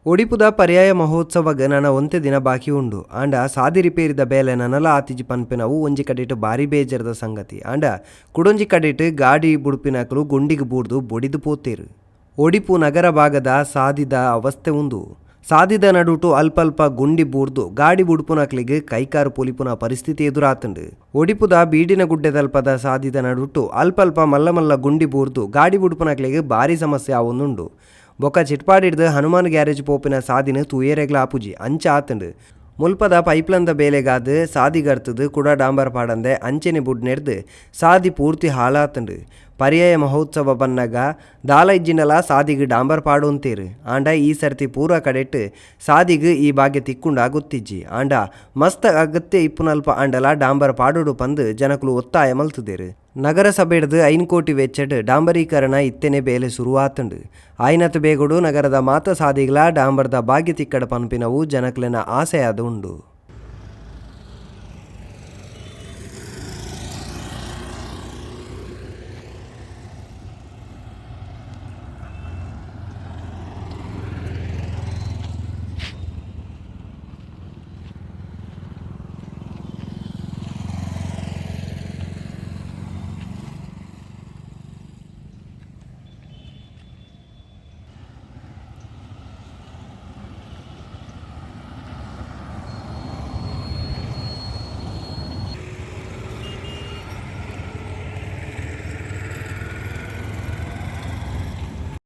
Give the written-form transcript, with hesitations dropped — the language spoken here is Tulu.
ಒಡಿಪುದ ಪರ್ಯಾಯ ಮಹೋತ್ಸವಗ್ ನನ ಒಂತೆ ದಿನ ಬಾಕಿ ಉಂಡು. ಆಂಡ ಸಾದಿ ರಿಪೇರಿದ ಬೇಲೆ ನನಲ ಆತಿಜಿ ಪನ್ಪಿನವು ಒಂಜಿ ಕಡೆಟ್ ಬಾರಿ ಬೇಜರ್ದ ಸಂಗತಿ ಆಂಡ ಕುಡೊಂಜಿ ಕಡೆಟ್ ಗಾಡಿ ಬುಡ್ಪಿನಕುಲು ಗುಂಡಿಗ್ ಬೂರ್ದು ಬೊಡಿದ್ ಪೋತೆರ್. ಒಡಿಪು ನಗರ ಭಾಗದ ಸಾದಿದ ಅವಸ್ಥೆ ಉಂದು. ಸಾದಿದ ನಡುಟು ಅಲ್ಪಲ್ಪ ಗುಂಡಿ ಬೂರ್ದು ಗಾಡಿ ಬುಡ್ಪುನಕ್ಲೆಗ್ ಕೈಕಾರ್ ಪೊಲಿಪುನ ಪರಿಸ್ಥಿತಿ ಎದುರಾತ್ಂಡ್. ಒಡಿಪುದ ಬೀಡಿನಗುಡ್ಡೆದಲ್ಪದ ಸಾದಿದ ನಡುಟು ಅಲ್ಪಲ್ಪ ಮಲ್ಲ ಮಲ್ಲ ಗುಂಡಿ ಬೂರ್ದು ಗಾಡಿ ಬುಡ್ಪುನಕ್ಲೆಗ್ ಬಾರಿ ಸಮಸ್ಯೆ ಆವೊಂದುಂಡು. ಬೊಕ್ಕ ಚಿಟ್ಪಾಡಿರ್ದ್ ಹನುಮಾನ್ ಗ್ಯಾರೇಜ್ ಪೋಪಿನ ಸಾದಿನ್ ತೂಯೆರೆಗ್ಲಾ ಆಪುಜಿ ಅಂಚ ಆತ್ಂಡ್. ಮುಲ್ಪದ ಪೈಪ್ಲೈನ್ದ ಬೇಲೆಗಾದ್ ಸಾದಿ ಗರ್ತ್ದ್ ಕುಡ ಡಾಂಬರ್ ಪಾಡಂದೆ ಅಂಚೆನೆ ಬುಡ್ನೆರ್ದ್ ಸಾದಿ ಪೂರ್ತಿ ಹಾಳಾತ್ಂಡ್. ಪರ್ಯಾಯ ಮಹೋತ್ಸವ ಬನ್ನಗ ದಾಲ ಇಜ್ಜಿಂಡಲಾ ಸಾದಿಗ್ ಡಾಂಬರ್ ಪಾಡೊಂತೆರ್. ಆಂಡ ಈ ಸರ್ತಿ ಪೂರಾ ಕಡೆಟ್ ಸಾದಿಗ್ ಈ ಭಾಗ್ಯ ತಿಕ್ಕುಂಡಾ ಗೊತ್ತಿಜ್ಜಿ. ಆಂಡ ಮಸ್ತ್ ಅಗತ್ಯ ಇಪ್ಪುನಲ್ಪ ಆಂಡಲಾ ಡಾಂಬರ್ ಪಾಡೊಡು ಪನ್ದ್ ಜನಕುಲು ಒತ್ತಾಯ ಮಲ್ತ್ದೆರ್. ನಗರಸಭೆರ್ದ್ ಐನ್ ಕೋಟಿ ವೆಚ್ಚಡ್ ಡಾಂಬರೀಕರಣ ಇತ್ತೆನೇ ಬೇಲೆ ಸುರು ಆತ್ಂಡ್. ಆಯಿನಾತ್ ಬೇಗೊಡು ನಗರದ ಮಾತ ಸಾದಿಗ್ಲಾ ಡಾಂಬರ್ದ ಭಾಗ್ಯ ತಿಕ್ಕಡ್ ಪನ್ಪಿನವು ಜನಕ್ಲೆನ ಆಸೆ ಆದ್ ಉಂಡು.